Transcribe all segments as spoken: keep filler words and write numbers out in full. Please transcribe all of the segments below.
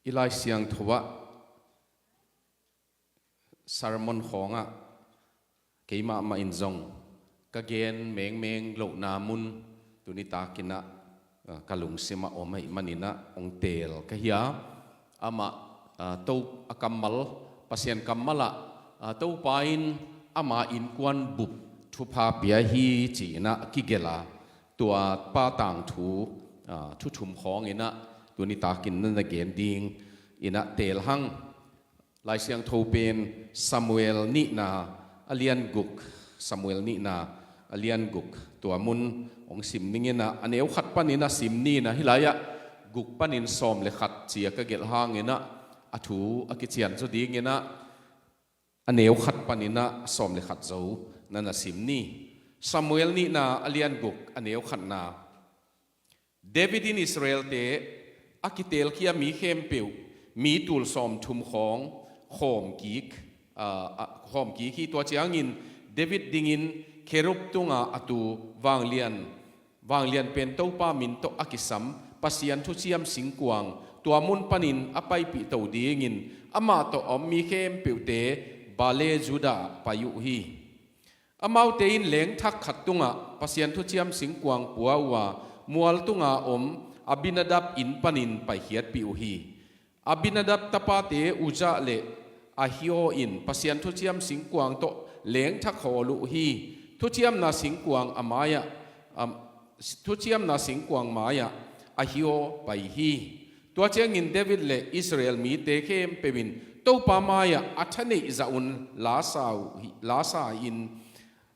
I Lai Siangtho ah sermon khawngah keimah mah in zong ka gen mengmeng lohna mun tuni takinah, ah, ka lungsimah om ahih maninah hong teel ka hi a, amah, ah, to a kammal, Pasian kammalah, ah, Topa in ama innkuan bup thupha pia hi ci-inah kigelh a, tua pa tangthu, ah, thu thum khawnginah tuni takin na na gen ding inah teel hang. Lai Siangtho pen Samuel nihna a lian guk, Samuel nihna a lian guk tua mun hong sim ninginah a neu khat paninah sim ninah hih lai-ah guk panin sawm le khat ci-a ka gelh hanginah a thu a kician zaw dinginah a neu khat paninah sawm le khat zo na na sim ni. Samuel nihna a lian guk a neu khatna. David in Israelte a kiteelkhia mi khempeuh mi tul sawmthum khawng khawm kik, ah, ah, khawm kik hi. Tua ciangin David dingin kherub tunga a tu vanglian, vanglian pen Topa min tawh a kisam Pasian thuciam singkuang tua mun panin a paipih to dingin amah tawh a om mi khempeuhte Baale Judah pai uh hi. Amaute in lengthak khat tungah Pasian thuciam singkuang pua uh a, mual tunga om Abinadab inn panin paikhiatpih uh hi. Abinadab tapate Uzzah le Ahio in Pasian thuciam singkuang tawh lengthak hawl uh hi. Thuciamna singkuang a mai-ah, am, thuciamna singkuang mai-ah Ahio pai hi. Tua ciangin David le Israel mite khempeuh in Topa mai-ah a thaneih zah un la sa uh hi, la sa in,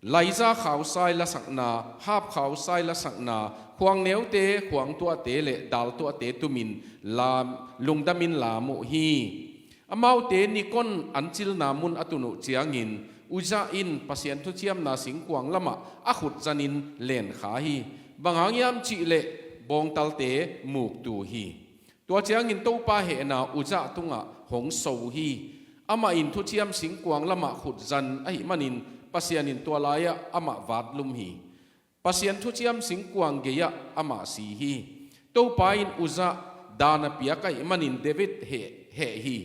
laiza khausai lasakna, hap khausai lasakna, khuang neute, khuang tuahte le dal tuahte tumin lam, lungdamin lam uh hi. Amaute nikon an cilna mun a tun uh ciangin Uzzah in Pasian thuciamna singkuang lamah a khut zanin lenkha hi. Bang hang hiam cihleh bawngtalte muktu hi. Tua ciangin Topa hehna Uzzah tungah hong so hi. Amah in thuciam singkuang lamah khut zan ahih manin Pasian in tua lai-ah amah vatlum hi. Pasian thuciam singkuang gei-ah amah si hi. Topa in Uzzah dan a piak ahih manin David heh, heh hi.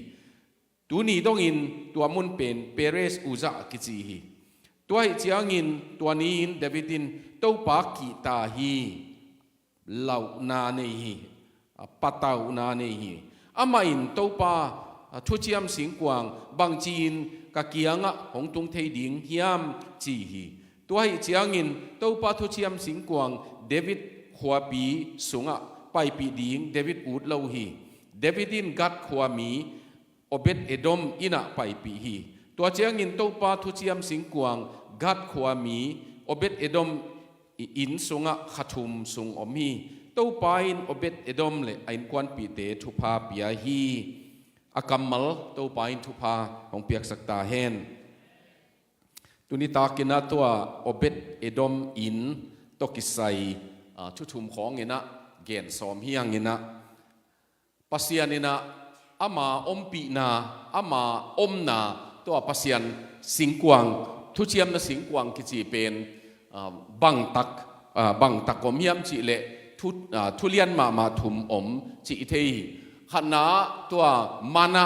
Tuni dongin tua mun pen Perez Uzzah kici hi. Tua ahih ciangin tua ni-in David in Topa kihta hi. Lauhna nei hi. A, patauhna nei hi. Amah in Topa, a, thuciam singkuang bangci-in ka kiangah hong tung thei ding hiam ci hi. Tua ahih ciangin Topa thuciam singkuang David khuapi sungah paipih ding David ut lo hi. David in Gad khuami Obed Edom innah paipih hi. Tua ciangin Topa thuciam singkuang Gad khuami Obed Edom inn sungah kha thum sung om hi. Topa in Obed Edom le a innkuanpihte thupha pia hi. A kammal Topa in thupha hong piaksak ta hen. Tuni takinah tua Obed Edom inn tawh kisai, ah, thu thum khawnginah gen sawm hi hanginah Pasian innah ama ompihna, ama omna, tua Pasian singkuang, thuciamna singkuang kici pen, ah, bangtak, ah, bangtak om hiam cihleh thu, ah, thulian mahmah thum om cih i thei hi. Khatna tua manna,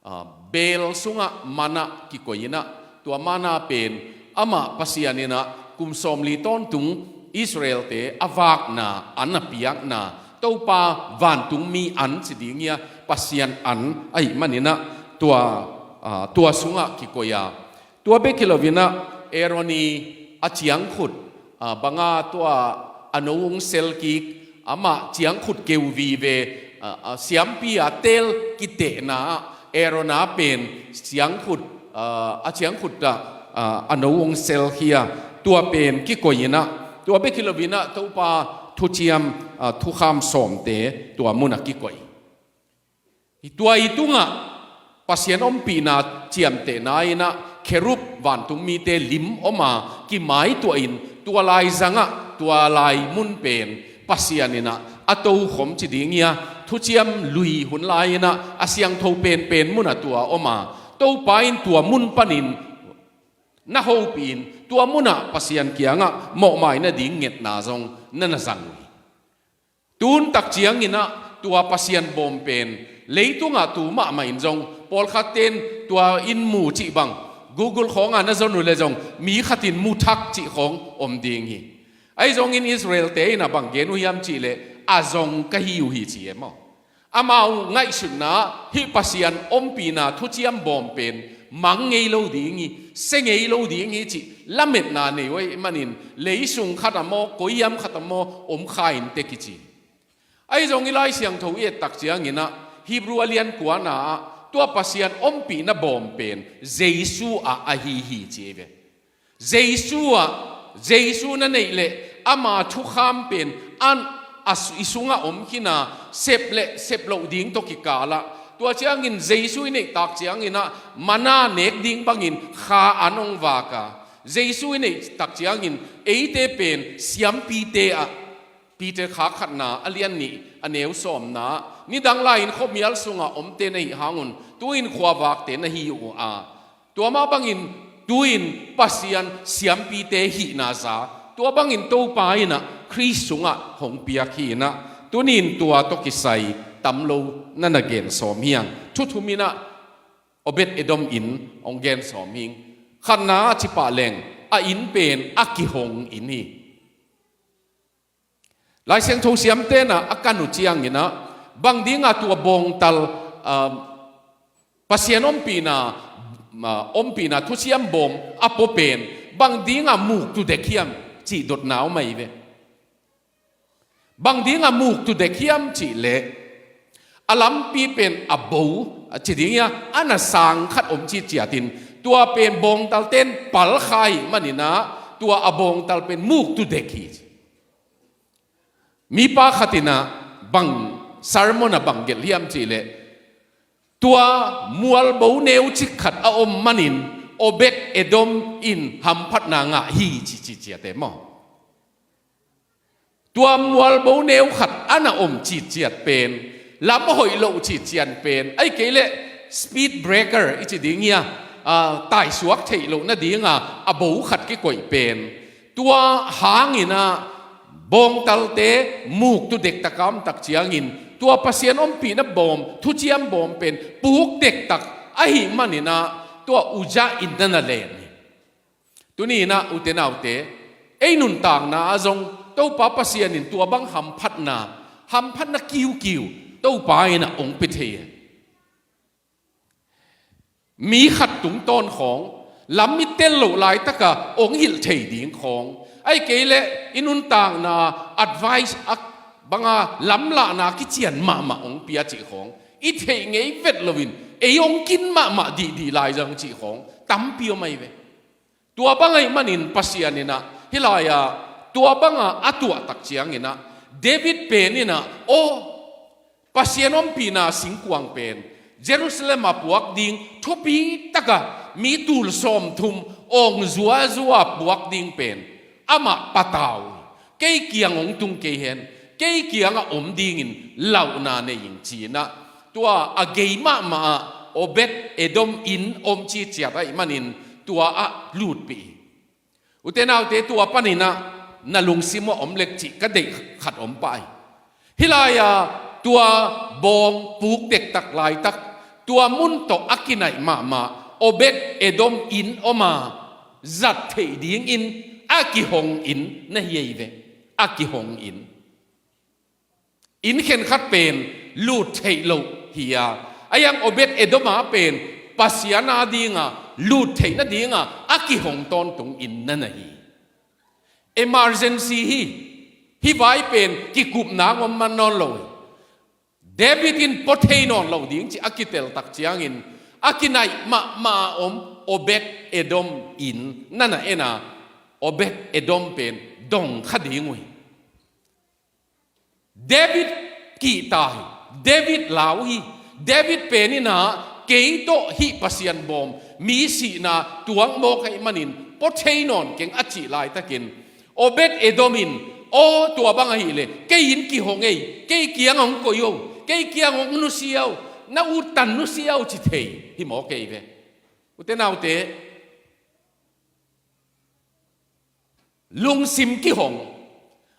ah, beel sungah manna kikoih innah, tua manna pen amah Pasian innah kum sawmli tawntung Israelte a vakna, an a piakna, Topa vantungmi an ci ding hi a, Pasian an ahih maninah tua, ah, tua sungah kikoih a. Tua bek hi loinah Aaron i a ciangkhut, ah, banga tua a no hong sel kik, amah ciangkhut keu vive, ah, ah, siampi a teel kitehna ah Aaron a pen ciangkhut, ah, a ciangkhut ah, ah, a no hong sel hi a, tua pen kikoih innah, tua bek hi loinah Topa thuciam, ah, thukham sawmte tua munah kikoih. Hi tua i tungah Pasian ompihna ciamtehna innah kherub vantungmite lim om a kimaituahin tua lai zangah tua lai mun pen Pasian innah a tokhom ci ding hi a, thuciam lui hun lai innah a siangtho penpen munah tua om a, Topa in tua mun panin na hopihin tua munah Pasian kiangah mawhmai nading ngetna zong na na zang uh hi. Tun tak cianginah tua Pasian bawm pen Leitungah tu mahmah in zong pawlkhat ten tua in mu cih bang Google khawngah na zon uh le zong mi khatin mu thak cih khawng om ding hi. Ahi zongin Israel-te in a bang gen uh hiam cih leh a zong ka hi uh hi ci e maw? Amau ngaihsutna hih Pasian ompihna thuciam bawm pen mang ngei lo ding hi, se ngei lo ding hi cih lametna nei uh ahih manin leisung khat ah maw, koi hiam khat ah maw om kha in tek hi ci. Ahi zong i Lai Siangtho i et tak ciangin ah Hebrew a lian kuana ah tua Pasian ompihna bawm pen Jesu ah ahi hi ci ei ve. Jesu ah, Jesu na neih leh ama thukham pen an a su- i sungah om khin a, sep le sep loh ding tawh kikal ah, tua ciangin Jesu i neih tak ciangin ah mana nek ding bangin kha an hong vak a, Jesu i neih tak ciangin eite pen siampite ah Peter kha khatna a lian nih a neu sawmna, nidang lai-in khuamial sungah omte na hih hangun tu-in khuavakte na hi uh a, tua mah bangin tu-in Pasian siampite hihna za, tua bangin Topa in ah Khrist sungah hong piak hi in ah, tuni-in tua tawh kisai tam lo na na gen sawm hi hang. Thu thum in ah Obed Edom in hong gen sawm hi ing. Khatna a ci pah leng a inn pen a kihong inn hi. Lai Siangtho siamte in ah a kan uh ciangin ah bang dingah tua bawngtal, ah, Pasian ompihna, ah, ompihna thusiam bawm a pua pen bang dingah muktu dek hiam cih dotna om ahi ve. Bang dingah muktu dek hiam cih leh a lampi pen a bo a ci ding hi a, a na sang khat om citciatin tua pen bawngtalte'n pal kha ahih manin ah tua a bawngtal pen muktu dek hi. Mipa khat in ah bang sermon ah bang gelh hiam cih leh tua mualbo neu cik khat a om manin Obed Edom in hamphatna ngah hi ci ci ciat e maw? Tua mualbo neu khat a na om citciat pen, lam hoih loh citciat pen, ahih kei leh speed breaker i ci ding hi a, ah, taisuak theih loh nadinga a bo khat kikoih pen, tua hangin ah bawngtalte muktu dektak a om tak ciangin tua Pasian ompihna bawm, thuciam bawm pen puk dektak ahih manin ah tua Uzzah in na na len hi. Tuni in ah ute naute, ei nuntakna ah zong Topa Pasian in tua bang hamphatna, hamphatna kiukiu Topa in ah hong pia thei hi. Mi khat tungtawn khawng, lam i tel loh laitak ah hong hilh thei ding khawng, ahih kei leh i nuntakna advice a banga lamlahna kician mahmah hong pia cih khawng, i theih ngei vet loin ei hong kin mahmah dihdih lai zang cih khawng tampi om ahi ve. Tua bang ahih manin Pasian in ah hih lai-ah tua banga a tuah tak ciangin ah David pen in ah, aw, Pasian ompihna singkuang pen Jerusalem ah puak ding thupi taka mi tul sawmthum awng zuazua puak ding pen amah patau, kei kiang hong tung kei hen, kei kiangah om dingin lauhna nei ing ci-in ah tua a gei mahmah ah Obed Edom inn om citciat ahih manin tua ah lutpih hi. Ute naute, tua panin ah na lungsim ah om lek cih ka deih khat om pah hi. Hih lai-ah tua bawng puk dektak laitak, tua mun tawh a kinaih mahmah Obed Edom inn om a, zat theih dingin a kihong inn na hi ahi ve. A kihong inn. Inn khenkhat pen lut theih loh hi a, a hiang Obed Edom a pen Pasian a dinga lut theih nadinga a kihong tawntung inn na na hi. Emergency hi. Hih vai pen kikupna ngom man nawn lo hi. David in pua thei nawn lo ding ci a kitel tak ciangin a kinaih mahmah a om Obed Edom inn na na en a, Obed Edom pen dong kha ding uh hi. David kihta hi. David lau hi. David pen in ah kei tawh hih Pasian bawm, mi sihna tuak mawk ahih manin pua thei nawn keng a cih laitakin Obed Edom in, aw, tua bang ahih leh kei inn kihong ei, kei kiang hong koih o, kei kiang hong nusia o, na uttan nusia o ci thei hi mawk ei ve. Ute naute, lungsim kihong,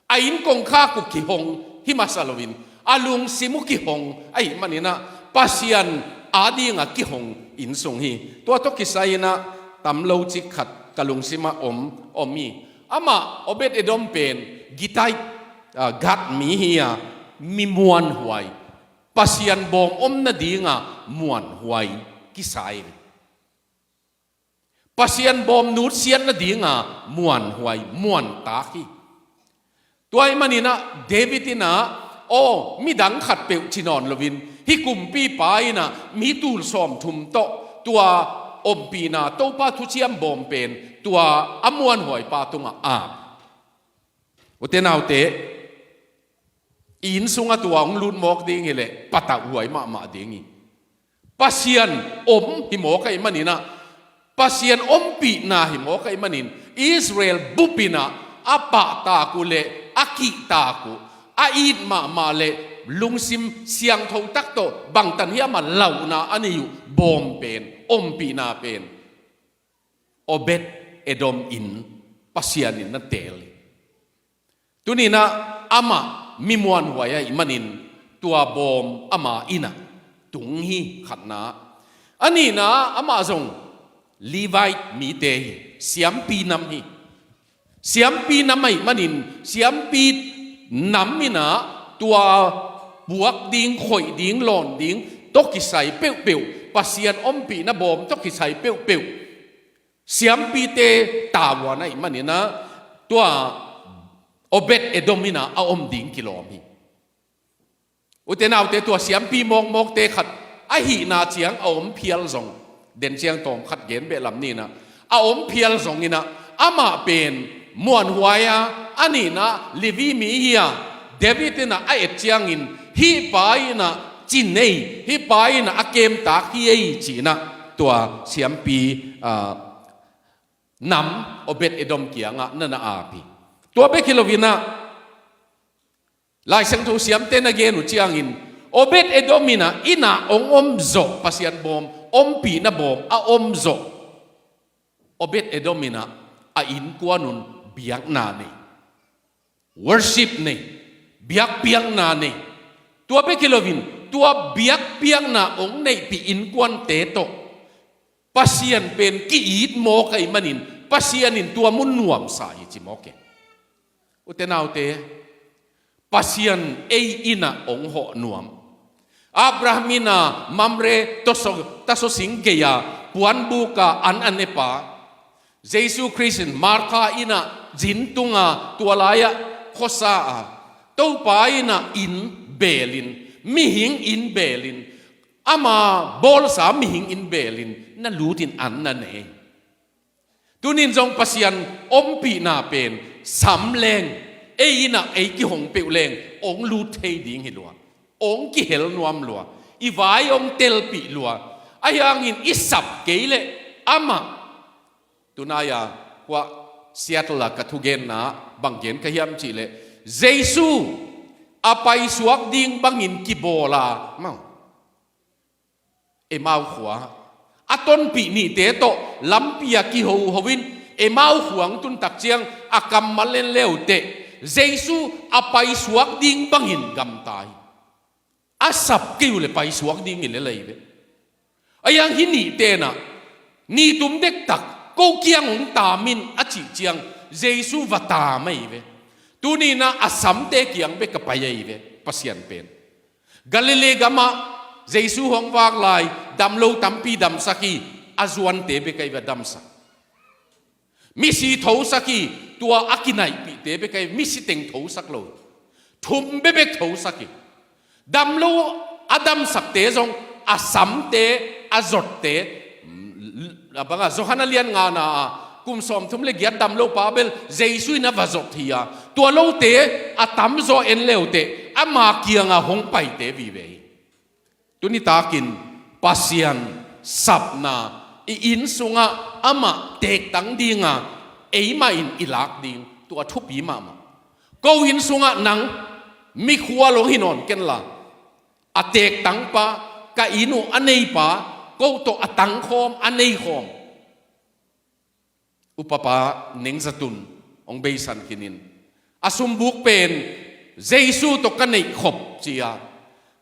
a inn kongkhak uh kihong hi masa loin a lungsim uh kihong ahih manin ah Pasian adinga kihong innsung hi. Tua tawh kisai-in ah tam lo cik khat ka lungsimah om, om hi. Amah Obed Edom pen Gittite, ah, Gath mi hi a, mi muanhuai. Pasian bawm om nadinga muanhuai kisai hi. Pasian bawm nutsiat nadinga muanhuai, muantak hi. Tua ahih manin ah David in ah, aw, midang khatpeuh ci nawn loin, hih kumpipa in ah mi tul sawmthum tawh tua ompihna Topa thuciam bawm pen tua a muanhuaipa tungah a, ute naute, i inn sungah tua hong lut mawk ding hileh patauhhuai mahmah ding hi. Pasian om hi mawk ahih manin ah, Pasian ompihna hi mawk ahih manin, Israel bup in ah a pahtak uh leh a kihtak uh, a it mahmah leh lungsim siangtho tak tawh bangtan hiam a lauhna a nei uh bawm pen, ompihna pen Obed Edom in Pasian in na teel hi. Tuni-in ah amah mi muanhuai ahih manin tua bawm ama in ah tung hi, khatna. A nihna, amah zong Levite mite hi, siampi nam hi. Siampi nam ahih manin siampi nam in ah tua buak ding, khoih ding, lawn ding tawh kisai peuhpeuh, Pasian ompihna bawm tawh kisai peuhpeuh siampite tavuan ahih manin ah tua Obed Edom in ah a om ding kilawm hi. Ute naute, tua siampi mawkmawkte khat ahihna ciang a om phial zong, den ciang tawm khat gen beh lam ni in ah, a om phial zongin ah amah pen muanhuai a, a nihna Levi mi hi a, David in ah a et ciangin hih pa in ah ci nei, hih pa in ah a kemtak hi ei ci-in ah tua siampi, ah, nam Obed Edom kiangah na na ap hi. Tua bek hi loin ah Lai Siangtho siamte na gen uh ciangin Obed Edom in ah inn ah hong om zawh, Pasian bawm, ompihna bawm a om zawh, Obed Edom in ah a innkuan un biakna nei, worship nei, biakpiakna nei. Tua bek hi loin tua biakpiakna hong neihpih innkuante tawh Pasian pen ki-it mawk ahih manin Pasian in tua mun nuamsa hi ci mawk hi. Ute naute, Pasian ei inn ah hong hawh nuam. Abraham in ah Mamre tasaw, tasaw sing gei-a puanbuk a an a ne pa, Jesu Khrist in Martha inn ah zin tung a, tua lai-ah khuasa a, Topa inn ah inn beelin, mihing inn beelin, ama bawlsa mihing inn beelin na lutin an na ne. Tunin zong Pasian ompihna pen sam leng, ei inn ah ei kihong peuh leng hong lut thei ding hi lua, hong kihel nuam lua, i vai hong telpih lua. Ahi hangin i sap kei leh amah, tunai-a kua Seattle ah ka thugenna bang gen ka hiam cih leh, Jesu a paisuak ding bangin kibawl a, mau, Emau khua a tonpih nihte tawh lampi ah kihoho in Emau khua hong tun tak ciang a kammal en leuteh Jesu a paisuak ding bangin gamta hi. A sap kei uh leh paisuak ding hi lel ahi ve. Ahi hang hih nihte in ah, ni tum dektak ko kiang hong tam in a cih ciang Jesu va tam ahi ve. Tuni in ah a samte kiang bek a pai ahi ve Pasian pen. Galilee gamah Jesu hong vak lai, damlo tampi damsak hi, a zuante bek ahi ve a damsak. Misi thosak hi, tua a kinaihpihte bek ahi, misi teng thosak lo hi. Thum bekbek thosak hi. Damlo a damsakte zong a samte, a zotte, a bangah Johan a lian ngana ah kum sawmthum le giat damlopa bel Jesu in a va zot hi a, tua lote a tamzaw en leuteh ama kiangah hong paite vive hi. Tuni takin Pasian sapna i inn sungah amah teektang dinga eimah in i lak ding tua thupi mahmah. Ko inn sungah nang mikhual hong hi nawn kenla, a teektangpa, ka inn uh a neipa, ko tawh a tangkhawm, a neikhawm Upapa Neng Za Tun hong beisan khinin, a sumbuk pen Jesu tawh ka neihkhop ci-a,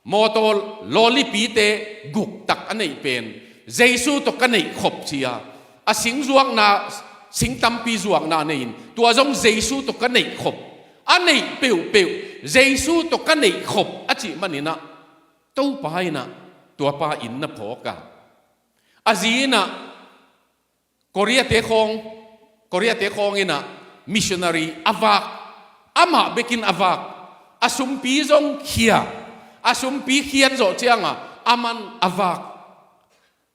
Mawtaw lawlipite guk tak a neih pen Jesu tawh ka neih khop ci-a, a sing zuakna, sing tampi zuakna nei-in, tua zong Jesu tawh ka neih khop, a neih peuhpeuh Jesu tawh ka neih khop a cih maninah Topa innah tuapa inn na phawk a, a zi innah Korea-te khawng, Korea-te khawng innah missionary a vak, amah bekin a vak, a sumpi zong khia, a sumpi khiat zawh cianga aman a vak.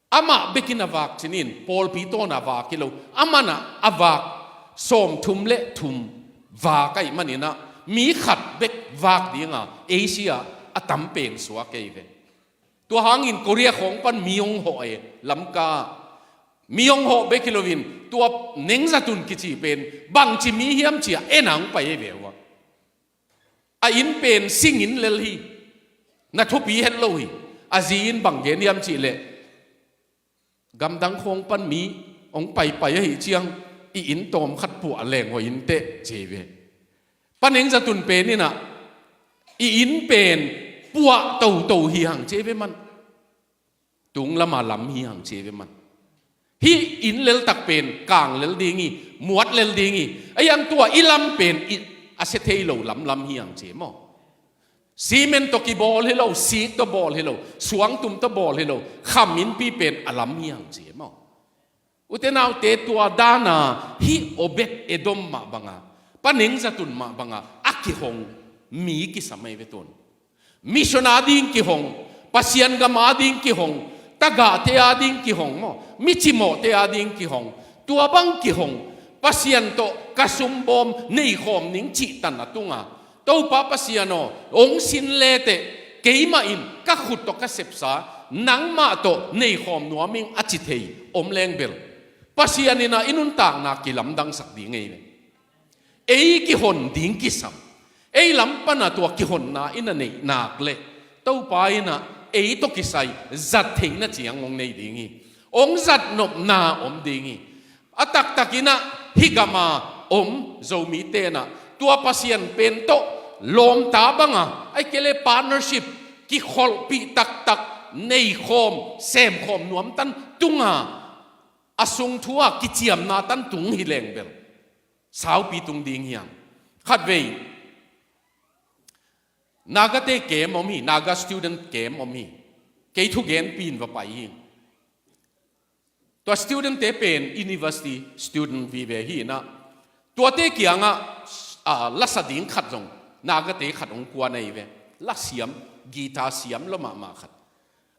Amah bekin a vak cinin pawlpi tawnah vak hi lo, amanah a vak. Sawmthum le thum vak ahih maninah mi khat bek vak dinga Asia a tam peng suak ei ve. Tua hangin Korea khawng pan mi hong hawh e, Lamka mi hong hawh bek hi loin tua Neng Za Tun kici pen bangci mi hiam ci-a en a hong pai ei ve uh a. A inn pen singinn lel hi, na thupi het lo hi. A zi in bang gen hiam cihleh, gamdang khawng pan mi hong paipai ahih ciang i inn tawm khat puah leng hoi inteh ci ei ve. Pa Neng Za Tun pen innah i inn pen puah toto hi hang ci ei ve man. Tung lama lam hi hang ci ei ve man. Hih inn leltak pen kang lel ding hi, muat lel ding hi. A hiang tua i lam pen i, a sia thei lo lamlam hi hang ci ei maw. Cement tawh kibawl hi lo, sik tawh bawl hi lo, suangtum tawh bawl hi lo, kham innpi pen a lam hi hang ci ei maw. Ute naute, tua dana hih Obed Edom mah banga, Pa Neng Za Tun mah banga a kihong mi kisam ei ve tun. Mission ading kihong, Pasian gam ading kihong, tagahte ading kihong maw, mi cimawhte ading kihong, tua bang kihong, Pasian tawh ka sumbawm neikhawm ning cihtan a tunga, Topa Pasian aw, hong sin leteh keimah in ka khut tawh ka sepsa nangmah tawh neikhawm nuam ing a ci thei om leng bel, Pasian innah i nuntakna kilamdangsak ding ei ve. Ei kihon ding kisam, ei lam pana tua kihonna i na neih nak leh Topa innah ei tawh kisai zat theihna ciang hong nei ding hi. Hong zat nopna om ding hi. A taktak innah hih gama om Zomite innah tua Pasian pen tawh lawmta banga, ahih kei leh partnership, kikholhpih taktak neikhawm semkhawm nuamtan tunga, a sung thu-a kiciamna tan tung hi leng bel saupi tung ding hi hang. Khatvei Nagate camp om hi, Naga student camp om hi. Kei thugenpi in va pai hi. Tua studentte pen university student vive hi inah, tuate kiangah, a, lasa ding khat zong Nagate khat hong kuan ahi ve. La siam, guitar siam lo mahmah khat.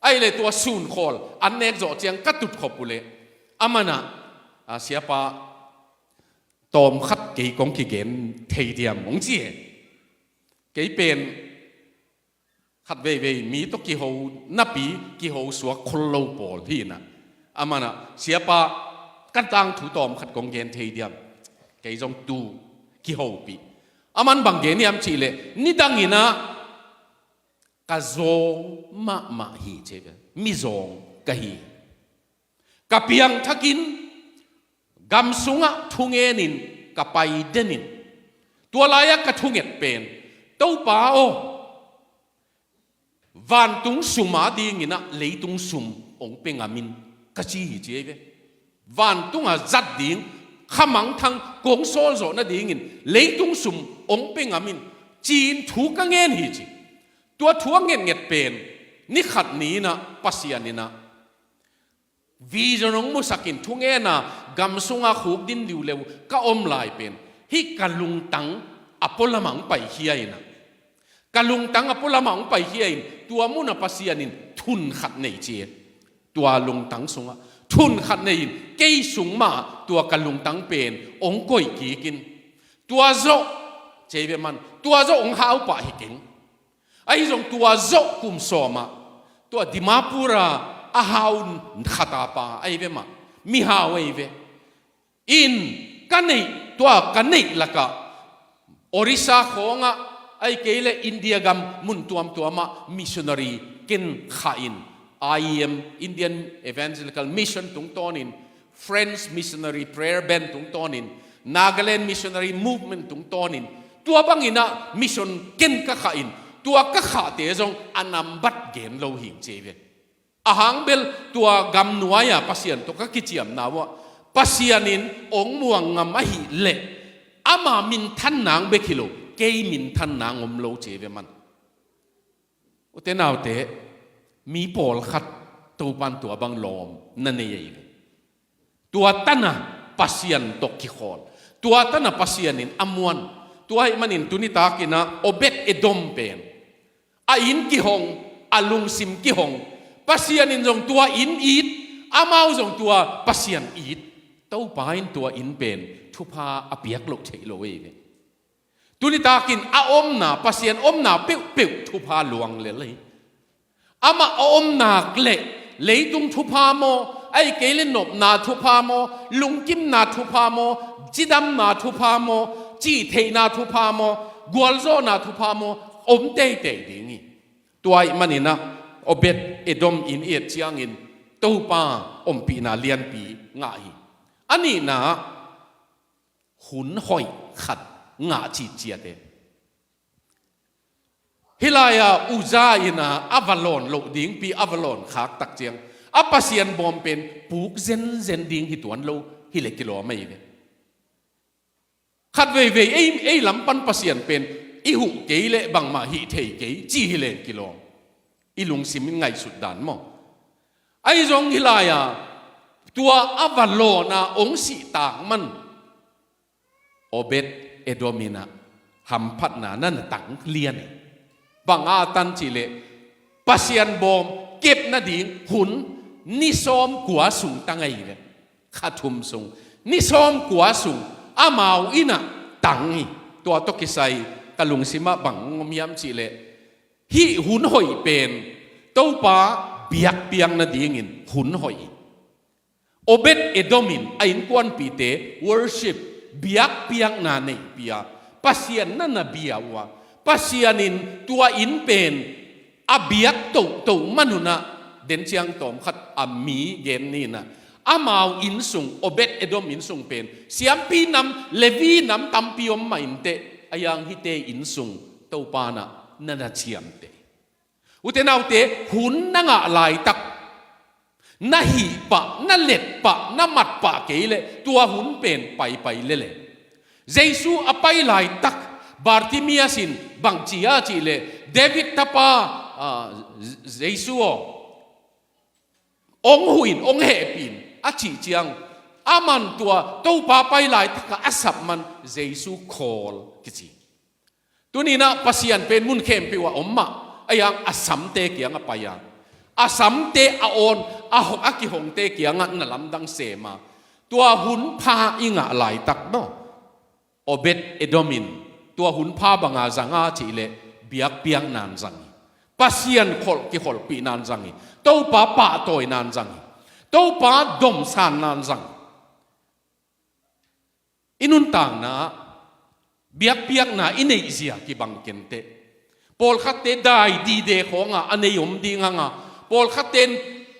Ahih leh tua sunkhawl an nek zawh ciang ka tutkhop uhleh, amanah, a, siapa, tawm khat kei kong kigen thei diam hong ci e. Kei pen khat veivei mi tawh kiho napi, kiho suak khol lo pawl hi inah, amanah, siapa, ka tangthu tawm khat kong gen thei diam? Kei zong tu kihopih. Aman bang gen hiam cihleh, nidang inah ka zawng mahmah hi ci ve. Mizawng ka hi. Ka piangthakin gam sungah thungenin ka pai denin, tua lai-ah ka thunget pen, Topa aw, vantung sum adinginah leitung sum hong pia ngamin ka ci hi ci ei ve. Vantungah zat ding, khamangthang kong sawlzawh nadingin leitung sum hong pia ngamin ci-in thu ka ngen hi ci. Tua thu a ngetnget pen, ni khat ni inah Pasian inah vision hong musakin thungena gam sungah khukdin liuleu ka om lai pen, hih ka lungtang a pualamah hong paikhia inah, ka lungtang a pualamah hong paikhia in, tua munah Pasian in thun khat nei ci e. Tua lungtang sungah thun khat nei in, kei sung mah tua ka lungtang pen hong koih kikin, tua zawh, ci ei ve man, tua zawh hong hau pah hi keng. Ahi zong tua zawh kum sawmah, tua Dimapur-a a hau khata pa ahi ve mah, mihau ahi ve. In ka neih, tua ka neih lakah Orissa khawngah, ahih kei leh India gam mun tuamtuamah missionary ken khah in, I E M, Indian Evangelical Mission tungtawnin, French Missionary Prayer Band tungtawnin, Nagaland Missionary Movement tungtawnin, tua banginah mission ken ka khah in, Tua ka khahte zong a nambat gen lo hing ci ve. A hang bel tua gam nuai-a Pasian tawh ka kiciamna uah Pasian in ong muang ngam ahih leh ama minthan nang bek hi lo, kei minthan nang om lo ci ve man. Ute naute, mi pawlkhat Topan tua bang lawm na nei ahi ve. Tua tana Pasian tawh kikhawl. Tua tana Pasian in a muan. Tua ahih manin tuni takin ah Obed Edom pen a inn kihong, a lungsim kihong. Pasian in zong tua inn it, amau zong tua Pasian it. Topa in tua inn pen thupha a piak loh theih lo ahi ve. Tuni takin a omna, Pasian omna peuhpeuh thupha luang lel hi. Amah a omnak le leitung thupha maw, ahih kei le nopna thupha maw, lungkimna thupha maw, cidamna thupha maw, cihtheihna thupha maw, gualzawhna thupha maw, om teitei ding hi. Tua ahih manin ah Obed Edom inn i et ciangin Topa ompihna lianpi ngah hi. A nihna ah hun hoih khat ngah citciat e. Hih lai-ah Uza in ah a va lawn loh dingpi a va lawn khak tak ciang a Pasian bawm pen puk zenzen ding hi tuan lo hi leh kilawm ahi ve. Khat veivei ei, ei lam pan Pasian pen i huh kei leh bangmah hih thei kei ci hi leng kilawm. I lungsim in ngaihsut dan maw? Ahi zong hih lai-ah tua a va lawn a ong sih tak man Obed Edom in ah hamphatna na na tang lian hi. Bang a tan cih leh Pasian bawm kep nading hun ni sawm kua sung tang ahi ve. Kha thum sung, ni sawm kua sung amau in ah tang hi. Tua tawh kisai ka lungsim ah bang om hiam cih leh hih hun hoih pen Topa biakpiak nadingin hun hoih hi. Obed Edom in a innkuanpihte worship, biakpiakna neihpih a, Pasian na na bia uh a, Pasian in tua inn pen a biak tohtoh man un ah den ciang tawmkhat a mi gen ni in ah amau inn sung, Obed Edom inn sung pen siampi nam, Levi nam tampi om mah inteh, a hiang hihte inn sung Topa in ah na na ciamteh. Ute naute, hun na ngah laitak na hih pah, na let pah, na mat pah kei leh tua hun pen paipai lel e. Jesu a pai laitak Bartimaeus in bang ci a cih leh, David tapa, ah, Jesu aw, ong huh in, ong hehpih in a cih ciang, aman tua Topa pai laitak ah a sap man Jesu khawl kici. Tuni in ah Pasian pen mun khempeuh ah om mah, a hiang a samte kiang a pai a, a samte a awn, a ho-, a kihongte kiangah na lamdang sem a, tua hun pha i ngah laitak maw, Obed Edom in tua hun pha banga zang a cih leh biakpiakna in zang hi. Pasian kholh, kikholhpihna in zang hi. Topa pahtawina in zang hi. Topa domsanna in zang hi. I nuntakna ah biakpiakna i neihzia kibang kenteh. Pawlkhatte dai dide khawngah a nei om ding hang a, pawlkhatte in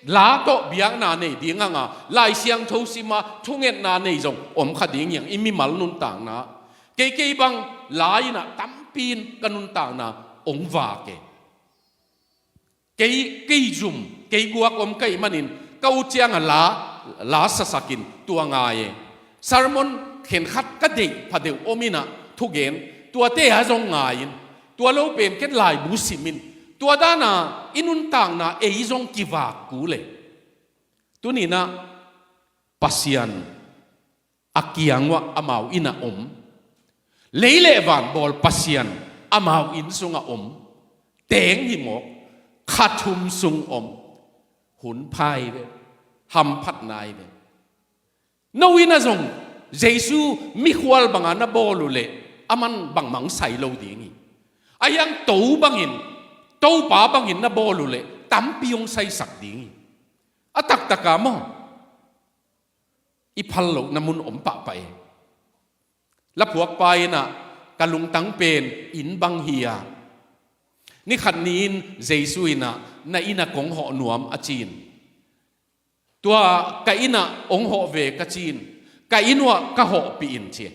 la tawh biakna nei ding hang a, Lai Siangtho sim a thungetna nei zong om kha ding hi hang. I mimal nuntakna ah keikei bang la in ah tampi in ka nuntakna ong vak e. Kei, kei zum, kei guak om ka hih manin ka ut ciangah la, la sasakin tua ngai e. Sermon khenkhat ka deih phadeuh om in ah thugen, tuate a zong ngai in, tua lo pen ken laibu sim in, tua dana i nuntakna ei zong kivak kul e. Tuni in ah Pasian a kiang uah amau inn ah om. Lei le van bawl Pasian amau inn sungah om. Teng hi mawk, kha thum sung om. Hun pha hi ve, hamphatna hi ve. No inn ah zong Jesu mikhual banga na bawl uh leh aman bangmah ong sai lo ding hi. A hiang to bangin, Topa bangin na bawl uh leh tampi ong saisak ding hi. A taktak a maw, i phal lohna mun om pahpah e. Laphuakpa in ah, ka lungtang pen inn bang hi a, nikhat ni-in Jesu in ah, na inn ah kong hawh nuam a ci-in, tua ka inn ah ong hawh ve ka ci-in, ka inn uah ka hawhpih in ci.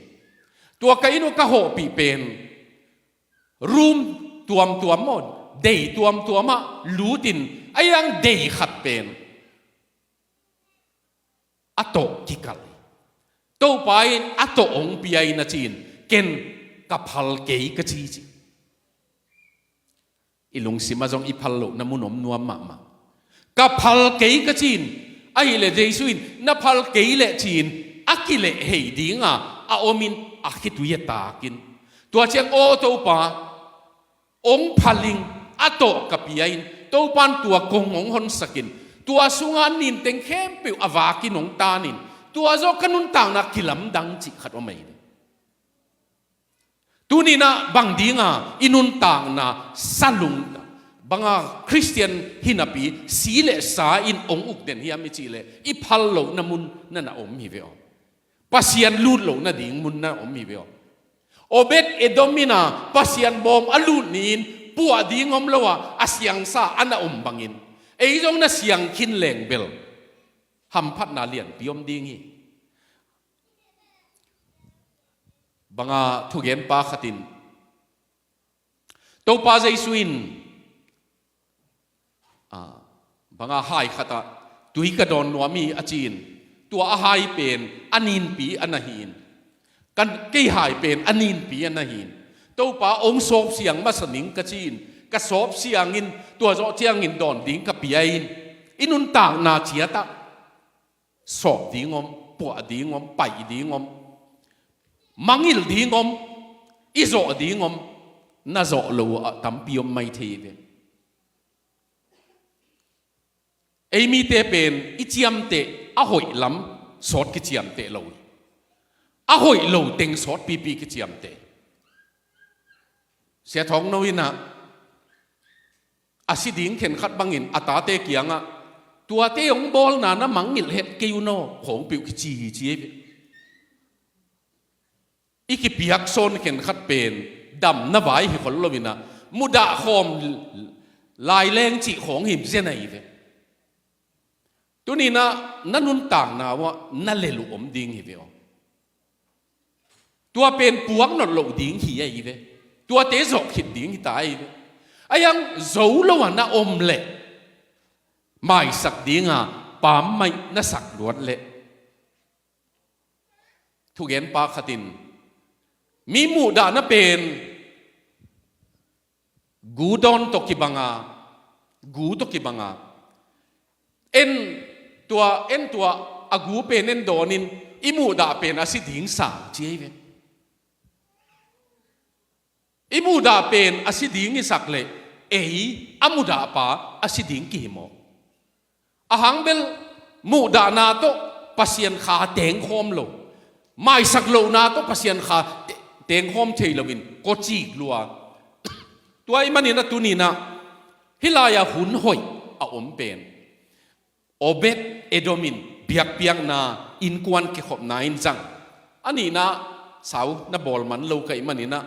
Tua ka inn uah ka hawhpih pen room tuamtuam maw, dei tuamtuamah lutin a iang dei khat pen a tawh kikal. Topa in a tawh hong pia in a ci-in, ken ka phal kei ka ci ci. I lungsim ah zong i phal lohna mun om nuam mahmah. Ka phal kei ka ci-in, ahileh Jesu in na phal kei leh ci-in a kilehhei dinga a omin a khitui a takin, tua ciang aw Topa, hong phalin a tawh ka pia in, Topan tua kong hong honsakin, tua sunga ninteng khempeuh a vakin hong tanin, tua zawh ka nuntakna kilamdang cih khat om ahi. Tuninah bang dinga i nuntakna salung banga Khristian hinapi si le sa in hong ukden hiam i cih leh i phal lohna mun na na om hi ve aw. Pasian lut lohna ding mun na om hi ve aw. Obed Edom inah Pasian bawm a lut ni-in puah ding om lo a, a siangsa a na om bangin ei zong na siang khin leng bel hamphatna lianpi om ding hi. Banga thugenpa khatin Topa Jesu in, ah, banga hai khatah tui ka dawn nuam hi a ci-in, tua a hai pen a ninpi a na hi-in, kan kei hai pen a ninpi a na hi-in, Topa hong sawpsiang masa ning ka ci-in, ka sawpsiangin tua zawh ciangin dawn ding ka pia in, i nuntakna ciatah sawp ding om, puah ding om, paih ding om, mangngilh ding om, i zawh ding om, na zawh lo ah tampi om mai thei ve. Ei mite pen i ciamteh a hoih lam sawt kiciamteh lo hi. A hoih lo teng sawt pipi kiciamteh. Sia Thawng No inah a si ding khenkhat bangin a tate kiangah, tuate hong bawlna na mangngilh het kei un aw, khawng peuh kici hi ci hi. I kipiak sawn khenkhat pen damna vai hi khol lo inah mudah khawm laileng cih khawng him zen ahi ve. Tuninah na nuntakna uah na lel uh om ding hi ve aw. Tua pen puak not loh ding hi ahi ve. Tuate zawh khit ding hi ta ahi ve. A iang zo lo a na om leh maisak dinga pammaih na sak luat leh thugenpa khatin mi muhdahna pen gu dawn tawh kibanga, gu tawh kibanga, en tua, en tua, a gu pen en dawnin i muhdah pen a si ding sang ci ahi ve. I muhdah pen a si ding i sak leh ei a muhdahpa a si ding kihimawh. Ahang bel muhdahna tawh Pasian kha tengkhawm lo, maisak lohna tawh Pasian kha te-, tengkhawm thei loin kawcik lua. Tua ih maninah tuninah hih lai-ah hun hoih a om pen Obed Edom in biakpiakna innkuan kikhopna in zang. A nihna sau na bawl man lo ka ih maninah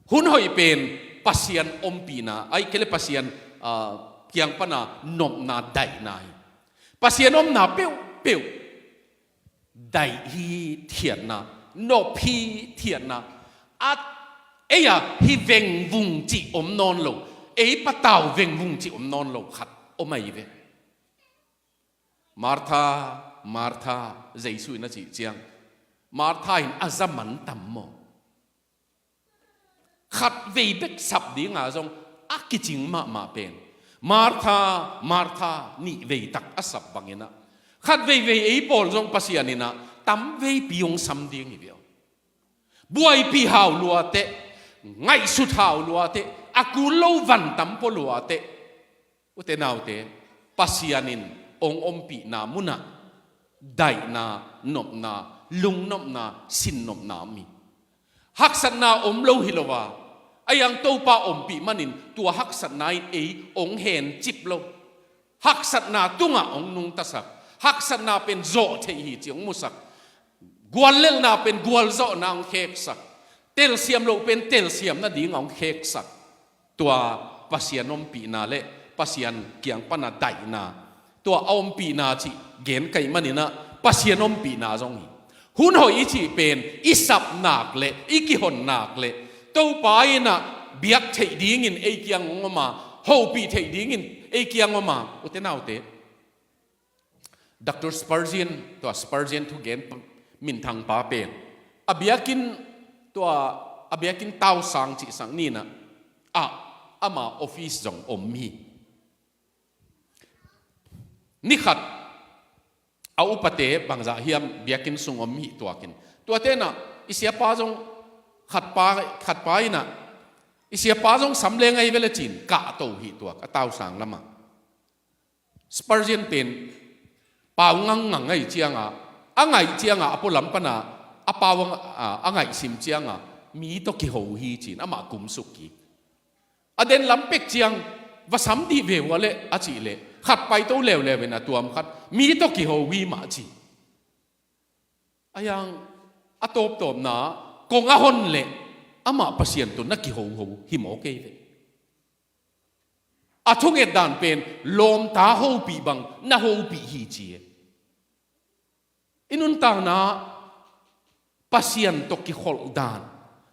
hun hoih pen Pasian ompihna, ahih kei leh Pasian, ah, kiang pana nopna daihna hi. Pasian omna peuhpeuh daih hi thiatna, nop hi thiatna, a ei a hi vengvung cih om nawn lo, ei patau vengvung cih om nawn lo khat om ahi ve. Martha, Martha, Jesu in a cih ciang Martha in a za man tam maw? Khat vei bek sap dinga zong a kicing mahmah pen Martha, Martha nih vei tak a sap banginah khat veivei ei pawl zong Pasian inah tam veipi hong sam ding hi ve aw. Buaipih hau luateh, ngaihsut hau luateh, a kul lo van tam pua luateh. Ute naute, Pasian in hong ompihna munah daihna, nopna, lungnopna, sinnopna om hi. Haksatna om lo hi lo a, a iang Topa ompih manin tua haksatna in ei hong hencip lo. Haksatna tungah hong nungtasak, haksatna pen zawh theih hi ci hong musak. Guallelhna pen gualzawhna hong kheksak, telsiam loh pen telsiam nading hong kheksak. Tua Pasian ompihna le Pasian kiang pana daihna, tua a ompihna cih gen ka ih maninah Pasian ompihna zong hi. Hun hoih i cih pen i sap nak le i kihon nak le Topa inah biak theih dingin ei kiang hong om a, hopih theih dingin ei kiang om a, ute naute. Doctor Spurgeon, tua Spurgeon thugen minthang pa pen, a biakinn, tua a biakinn tausang cihsak ni in ah, ama office zong om hi. Ni khat a upate bangzah hiam biakinn sung om hi tuakin, tuate in ah i siapa zong, khat pa, khat pa in ah, i siapa zong sam leng ahi ve le ci-in kahto hi tuak a tausang lamah. Spurgeon pen pau ngangngang ahi ciangah, a ngaih ciangah a pualam pana a pau a, a ngaihsim ciangah mi tawh kiho hi ci-in amah kumsuk kik. A den lam pek ciang, va sam dih ve uh a leh a cih leh, khat paito leuleu in a tuam khat mi tawh kiho hi mah ci. A yang a tawptawpna kong a hon leh amah Pasian tawh na kihoho hi maw kei ve. A thunget dan pen lawmta hopih bang na hopih hi ci e. I nuntakna Pasian tawh kikholh dan,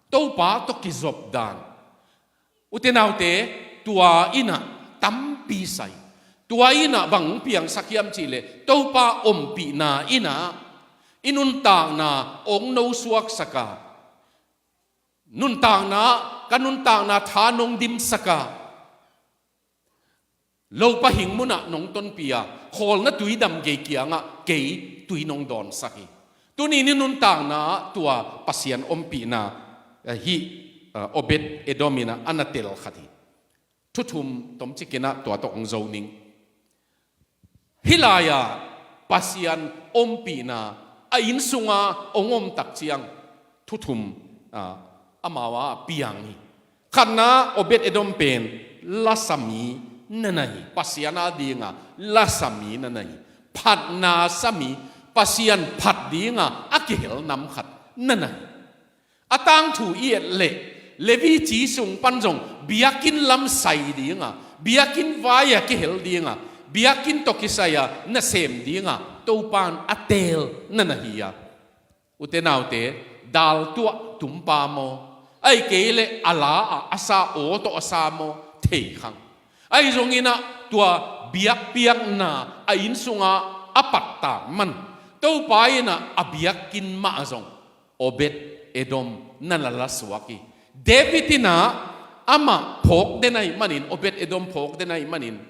Topa tawh kizop dan, ute naute, tua in ah tampi sai. Tua in ah bang piangsak hiam cih leh Topa ompihna in ah i nuntakna hong nosuaksak a, nuntakna, ka nuntakna tha nong dimsak a, lopa hing munah nong tonpih a, khawlna tui dam gei kiangah kei tui nong dawnsak hi. Tuni-in i nuntakna tua Pasian ompihna, eh, hih, eh, Obed Edom in ah a na tel khat hi. Thu thum tomcik in ah tua tawh hong zo ning. Hih lai-ah Pasian ompihna a inn sunga hong om tak ciang thu thum, ah, amau a piang hi. Khatna, Obed Edom pen lasa mi na na hi, Pasian a dinga lasa mi na na hi. Phatna sa mi, Pasian phat dinga a kihel nam khat na na hi. A tangthu i et leh Levi ci sung pan zong biakinn lam sai dinga, biakinn vai-a kihel dinga, biakinn tawh kisai-a nasem dinga Topa in a teel na na hi a. Ute naute, dal tuah tumpa maw, ahih kei leh a la-ah a sa, aw tawh a sa maw, thei khang. Ahi zongin ah tua biakpiakna a inn sunga a pattak man, Topa in ah a biakinn mah zong Obed Edom na na lasuak hi. David in ah amah phawk den ahih manin, Obed Edom phawk den ahih manin,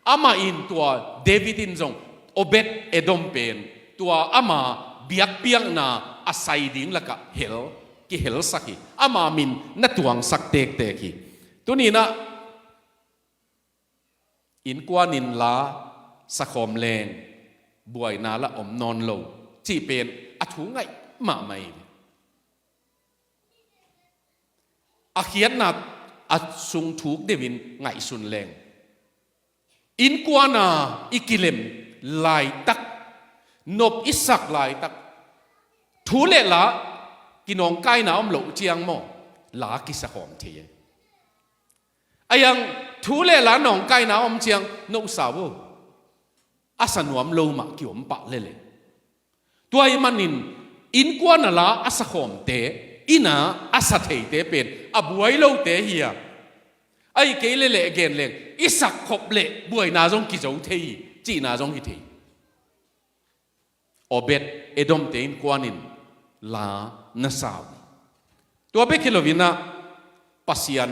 amah in tua David in zong Obed Edom pen tua ama biakpiakna a sai ding lakah hel, kihelsak hi. Ama min na tuangsak tektek hi. Tuni-in ah innkuan in la sakhawm leng buaina lah om nawn lo cih pen a thu ngaih mahmah hi. A khiatna a sung thuk deuhin ngaihsun leng, innkuan a i kilem laitak, nop i sak laitak, thu le la kinawngkaina om loh ciang maw, la kisakhawm thei e. A yang thu le la nawngkaina om ciang, no sa vo, a sa nuam lo mah kiom pah lele. Tua ahih manin innkuan a la a sakhawmte, inn a a sa theite pen a buai lote hi a, ahih kei leh leh gen leng i sakkhop leh buaina zong kizo thei hi cihna zong hi thei. Obed Edomte innkuan in la na sa uh hi. Tua bek hi loin ah Pasian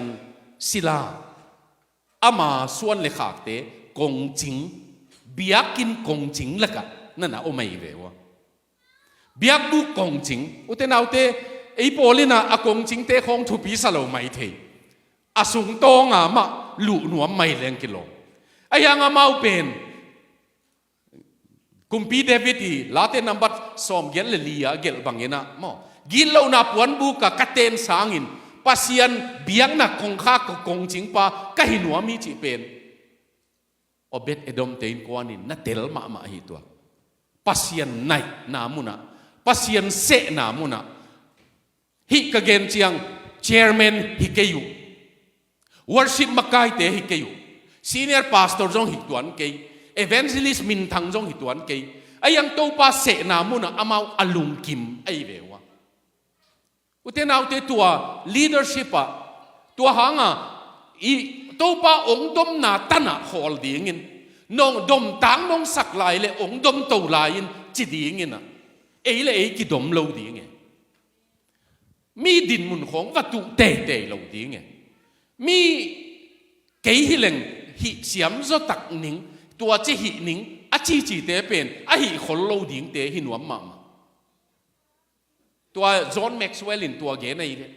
sila, ama suan le khakte kongcing, biakinn kongcing lakah na na om ahi ve uh a. Biakbuk kongcing, ute naute, ei pawl in ah a kongcingte khawng thupi sa lo mai thei. A sungtawnga mah luh nuam mai leng kilawm. Ahi hang amau pen Kumpi David i Late nambat sawmgiat le li-a gelh bangin ah maw, gitlohna puanbuk ah ka ten sangin Pasian biakna kongkhak kongcingpa ka hi nuam hi cih pen Obed Edomte innkuan in na tel mahmah hi tuak. Pasian naihna munah, Pasian sehna munah, hih ka gen ciang chairman hi kei uh, worship makaite hi kei uh, senior pastor zong hi tuan kei, evangelist minthang zong hi tuan kei. Ahi hang Topa sehna munah amau a lungkim ahi ve uh a. Ute naute, tua leadership ah, Tua hanga i Topa ong domna tanah khawl dingin, nong domtang nong sak lai le ong domto lai-in ci dingin ah, ei le ei kidom lo ding e. Mi dinmun khawng va tuh teitei lo ding e. Mi kei hi leng hih siam zawtak ning, tua ci hih ning a cicite pen a hih khol lo dingte hi nuam mahmah. Tua John Maxwell in tua gen ahi ve.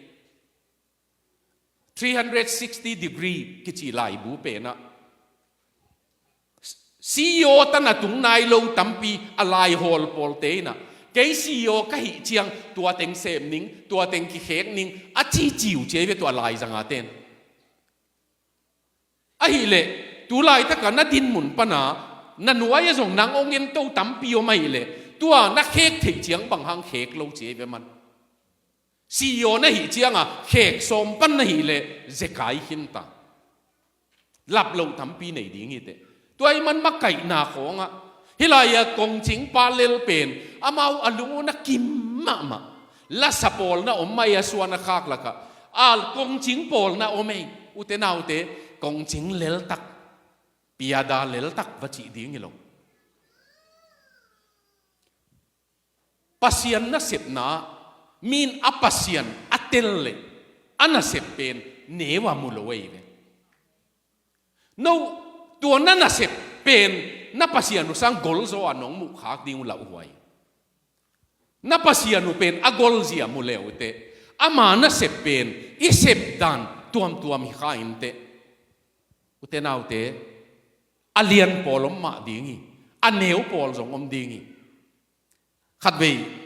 Three hundred sixty degree kici laibu penah, C E O tan a tung nai lo tampi a laihawl pawlte inah, kei C E O ka hih ciang tua teng sem ning, tua teng kikhek ning a ciciu ci ahi ve tua laizanga ten. Ahileh tu laitakah na dinmun pana na nuai-ah zong nang ong ento tampi om ahileh tua na khek theih ciang bang hang khek lo ci ahi ve man. C E O na hih cianga khek sawm pan na hih leh zekai khinta. Lap loh tampi nei ding hiteh. Tua ih man makaihna khawngah hih lai-ah kongcingpa lel pen amau a lung uh na kim mahmah. Lasa pawl na om mah ei, a suan a khak lakah a kongcing pawl na om ei. Ute naute, kongcing leltak, piada leltak va cih ding hi lo. Pasian nasepna, min a Pasian a tel leh a nasep pen neu a mu lo ahi ve. No, tua na nasep pen na Pasian uh sang golzaw a nong muhkhak ding uh lauhuai. Na Pasian uh pen a golzia mu le uh teh, ama nasep pen i sepdan tuamtuam hi kha inteh. Ute naute, a lian pawl om mah ding hi, a neu pawl zong om ding hi. Khatvei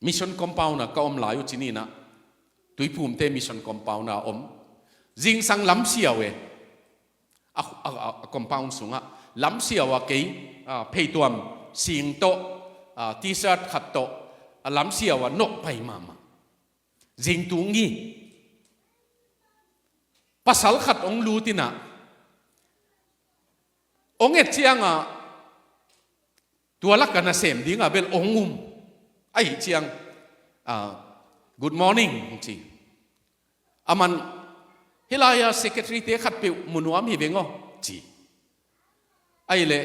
mission compound ah ka om lai uh ci ninah, Tuiphumte mission compound ah om. Zingsang lamsiau e, a, a, a, a compound sungah lamsiau ah kei, a, pheituam sing tawh, a, T-shirt khat tawh, a lamsiau ah nawh pai mahmah. Zingtung hi. Pasal khat ong lut inah, ong et ciangah tua lakah nasem dingah bel ong um. Ahi ciang, a, "Good morning," ci. Aman, "Hih lai-ah secretary-te khatpeuh mu nuam hi veng aw," ci. Ahileh,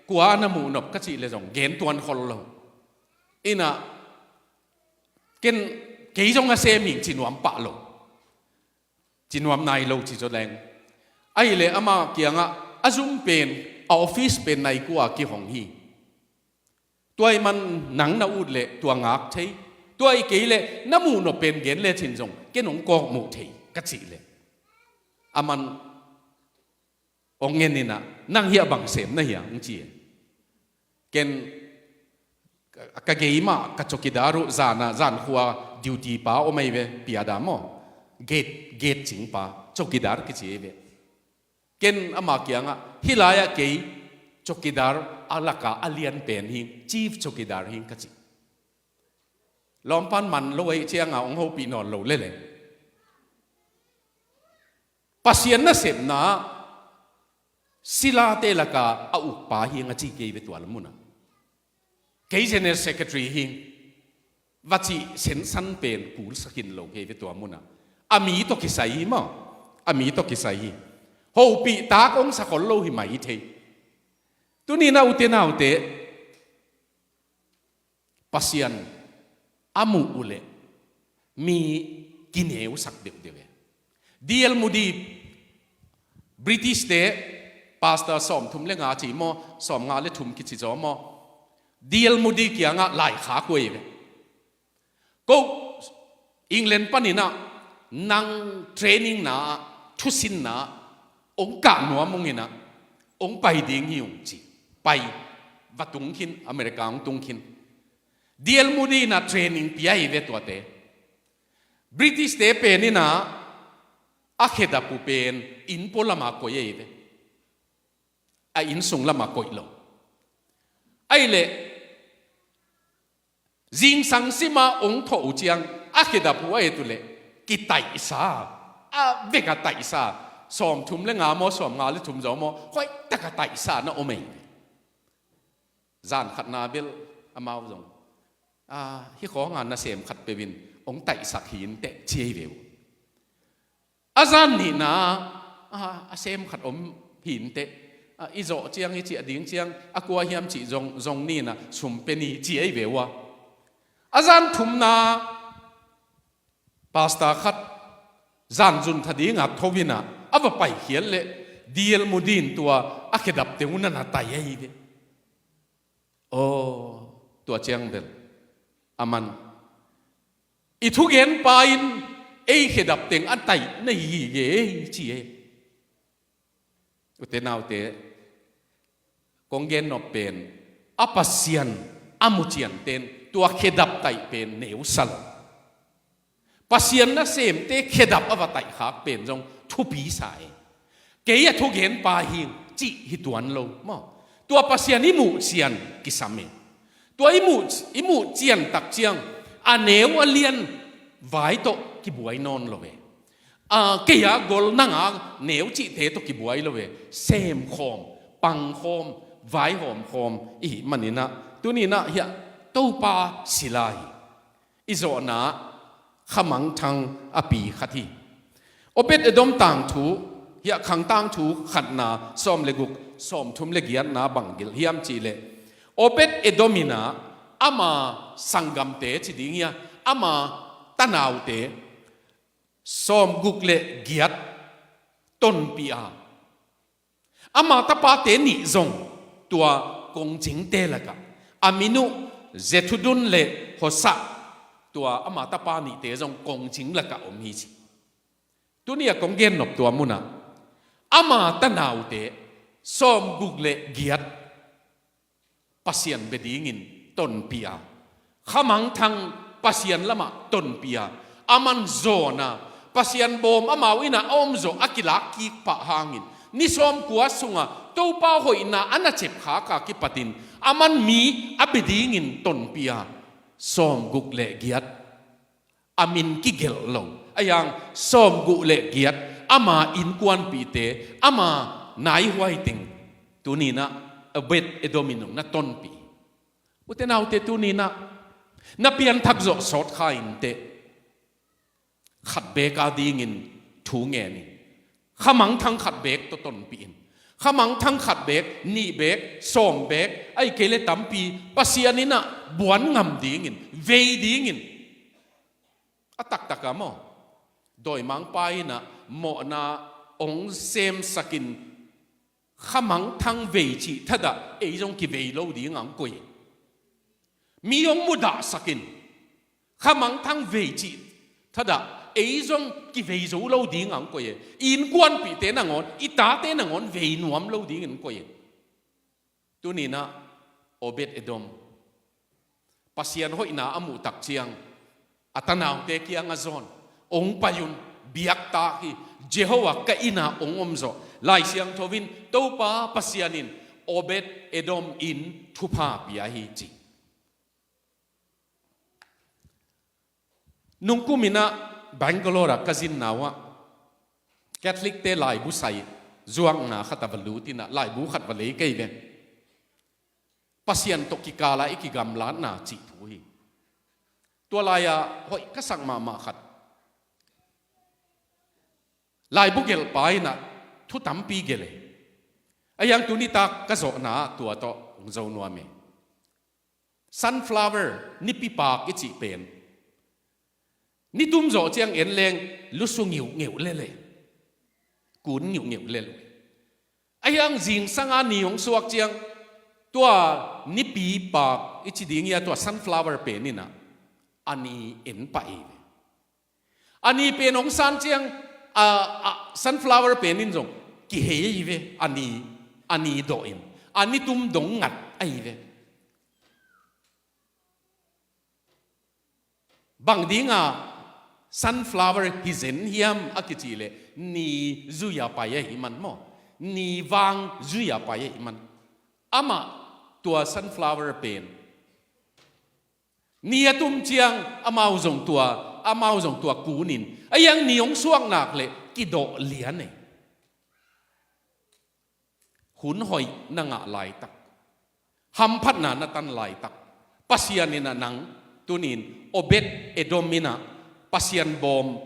"Kua na muh nop?" ka cih leh zong gen tuan khol lo. Inah, "Ken, kei zong a sem ing," ci nuam pah lo. Ci nuam nai lo ci zaw leng. Ahileh ama kiangah, "A zum pen, a office pen nai kua kihong hi. Tua ih man nang na ut leh tua ngak thei. Tua ih kei leh na muh nop pen gen lecin zong ken ong kawk muh thei," ka cih leh, aman ong en inah, "Nang hiah bang sem na hia?" ong ci e. Ken, ka, ka gei mah ka chowkidar uh, zana, zankhua duty pa om ahi ve, piada maw, gate, gate cingpa, chowkidar kici ahi ve. Ken ama kiangah, "Hih lai-ah kei chowkidar a laka a lian pen hing, chief chowkidar hing," ka ci. Lawmpan man lo ahi cianga ong hopih nawn lo lele. Pasian nasepna silate laka a ukpa hing a ci kei ve tua lam munah. Kei general secretary hing, va cih sensan pen kulsa khin lo kei ve tua munah. A mi tawh kisai hi maw. A mi tawh kisai hi. Hopih tak ong sa khol lo hi mai thei. Tuninah ute naute, Pasian a muh uhleh mi kineusak deuhdeuh e. D L Moody, British-te, pastor sawmthum le nga ci maw, sawmnga le thum kici zaw maw, D L Moody kiangah laikhak uh ahi ve. Ko England paninah nang training-na, thusinna ong kah nuam ung inah, ong pai ding hi ung ci. Pai, va tung khin, America ong tung khin. D L Moody inah training pia hi ve tuate. British-te peninah a khedap uh pen inn pua lama koih ahi ve. A inn sung lama koih lo. Ahileh zingsang sima ong thawh uh ciang a khedap uh a et uhleh kitaihsa, a veka taihsa, sawmthum le nga maw, sawmnga le thum zaw maw, hoihtaka taihsa na om ei. Zan khatna bel amau zong, a, hih khawnga nasem khat peuhin ong taihsak hi inteh ci ei ve uh. A zan nihna a, a sem khat om hi inteh. A, i zawh ciang, i ciah ding ciang a kua hiam cih zong, zong ni in ah sum pe ni ci ei ve uh a. A zan thumna pastor khat zan zun tha ding a tho in ah a va paikhiat leh D L Moody in tua a khedap teng uh na na tai ei ve. Aw, tua ciang bel a man, i thugenpa in ei khedap teng a taih na hi hi ge ei ci e. Ute naute, kong gen nop pen a Pasian a mu cianten tua khedap taih pen neu sa lo. Pasian nasemte khedap a va taihkhak pen zong thupi sa e. Kei a thugenpa hi ing cih hi tuan lo maw? Tua Pasian i muh cian kisam e. Tua i muh, i muh cian tak ciang a neu a lian vai tawh kibuai nawn lo e. A, kei a gol nang a neu cihte tawh kibuai lo e. Semkhawm, pangkhawm, vaihawmkhawm i hih manin ah tuni in ah hiah Topa sila hi. I zawhna khamangthang a pi khat hi. Obed Edom tangthu, hiah Khang tangthu khatna sawm le guk, sawm thum le giatna bang gelh hiam cih leh, Obed Edom in ah ama sanggamte ci ding hia, ama tanaute sawm guk le giat tonpih a, ama tapate nih zong tua kongcingte lakah, a min uh Jethudun le Hosa, tua ama tapa nihte zong kongcing lakah om hi ci. Tuni a kong gen nop tua munah ama tanaute sawm guk le giat Pasian bia dingin tonpih a, khamangthang Pasian lamah tonpih a, a man zawn a, Pasian bawm amau in ah a omzawh a kilak kik pah hangin ni sawmkua sungah Topa hoihna a na cepkhak a kipatin a man mi a bia dingin tonpih a, sawm guk le giat a min kigelh lo, a hiang sawm guk le giat ama innkuanpihte, ama naihuai teng tuni in ah Obed Edom in hong na tonpih. Ute naute, tuni in ah na pianthak zawh sawt kha inteh. Khat beek a dingin thu ngen in. Khamangthang khat beek tawh tonpih in. Khamangthang khat beek, nih beek, sawm beek, ahih kei leh tampi Pasian in ah buan ngam dingin, vei dingin. A taktak ah maw, dawimangpa in ah mawhna hong semsak in, khamangthang vei cih thadah ei zong kivei lo ding a hong koih. Mi hong mudahsak in, khamangthang vei cih thadah ei zong kivei zo lo ding a hong koih e. I innkuanpihte nangawn, i tate nangawn vei nuam lo ding in hong koih e. Tuni in ah Obed Edom, Pasian hoihna a muh tak ciang a tanaute kiangah zawn, hong pai un, biaktak hi, Jehovah ka inn ah hong omzawh. Lai Siangtho in Topa Pasian in Obed Edom in thupha pia hi ci. Nungkum in ah Bangalore ah ka zinna uh ah Catholic-te laibu sai zuakna khat ah va lut in ah laibu khat va lei kei ve. Pasian tawh kikal ah i kigamlatna cih thu hi. Tua lai-ah hoih ka sak mahmah khat, laibu gelhpa in ah thu tampi gelh e. A hiang tuni tak ka zawhna ah tua tawh hong zo nuam e. Sunflower, nipipak i cih pen, ni tum zawh ciang en leng lusu ngiuhngiuh lel e. Kun ngiuhngiuh lel e. A hiang zingsang a ni hong suak ciang tua nipipak i ci ding hia, tua sunflower pen in ah a ni en pah hi ve. A ni pen hong san ciang a, a sunflower pen in zong kihei hi ve. A ni, a ni dawh in, a ni tum dong ngat ahi ve. Bang dinga sunflower hi zen hiam a kici leh, ni zui-a pai ahih man maw, ni vang zui-a pai ahih man. Amah tua sunflower pen ni a tum ciang amau zong tua, amau zong tua kunin, a hiang ni hong suak nak leh kidawh lian e. Hun hoih na ngah laitak, hamphatna na tan laitak, Pasian in ah nang tunin Obed Edom in ah Pasian bawm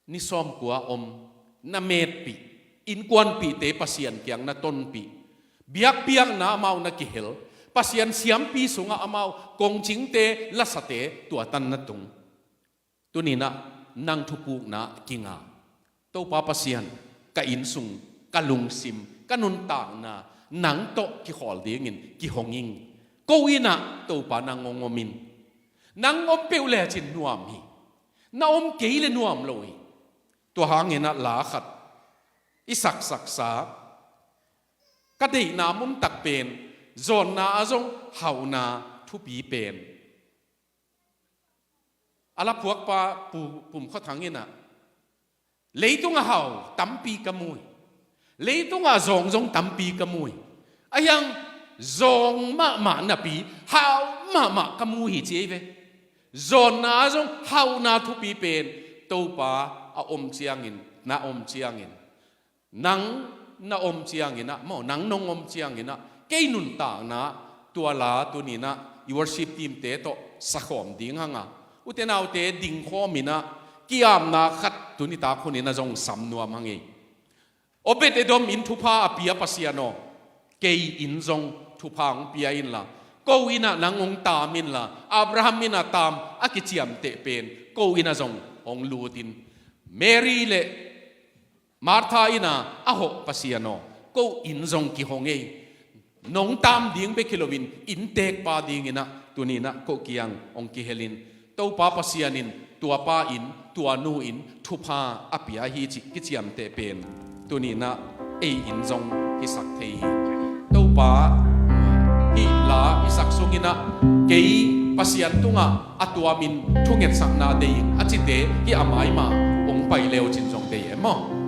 ni sawmkua om, na metpih, innkuanpihte Pasian kiang na tonpih, biakpiakna amau na kihel, Pasian siampi sungah amau kongcingte, lasate tua tan na tung. Tuninah nang thupukna kinga. Topa Pasian, ka innsung, ka lungsim, ka nuntakna nang tawh kikhawl dingin kihong ing. Ko innah Topa nang hong om in. Nang om peuh lecin nuam hi. Na om kei le nuam lo hi. Tua hanginah la khat i saksaksa, ka deihna muntak pen, zawnna ah zong hauhna thupi pen. A laphuakpa Pu Pum Khua Thang innah, leitungah hau tampi ka mu hi. Leitungah zawng zong tampi ka mu hi. Ahi hang zawng mahmah napi hau mahmah ka mu hi ci ei ve. Zawnna ah zong hauhna thupi pen Topa a om ciangin, na om ciangin, nang na om cianginah maw, nang nong om cianginah kei nuntakna tua la tuninah i worship teamte tawh sakhawm ding hanga, ute naute dingkhawminah kiamna khat tunitak huninah zong sam nuam hang ei. Obed Edom in thupha a pia Pasian aw, kei in zong thupha hong pia inla, ko innah nang hong taam inla, Abraham innah taam a kiciamteh pen ko innah zong hong lut in. Mary le Martha innah a hawh Pasian aw, ko in zong kihong ei. Nong taam ding bek hi loin inntekpa dinginah tuninah ko kiang hong kihelin. Topa Pasian in tuapa in, tuanu in thupha a pia hi cih kiciamteh pen tuninah ei in zong hisak thei hi. Topa hih la i sak sunginah kei Pasian tungah a tuamin thungetsakna dei a cite hih a maimah hong pai leucin zong dei e maw?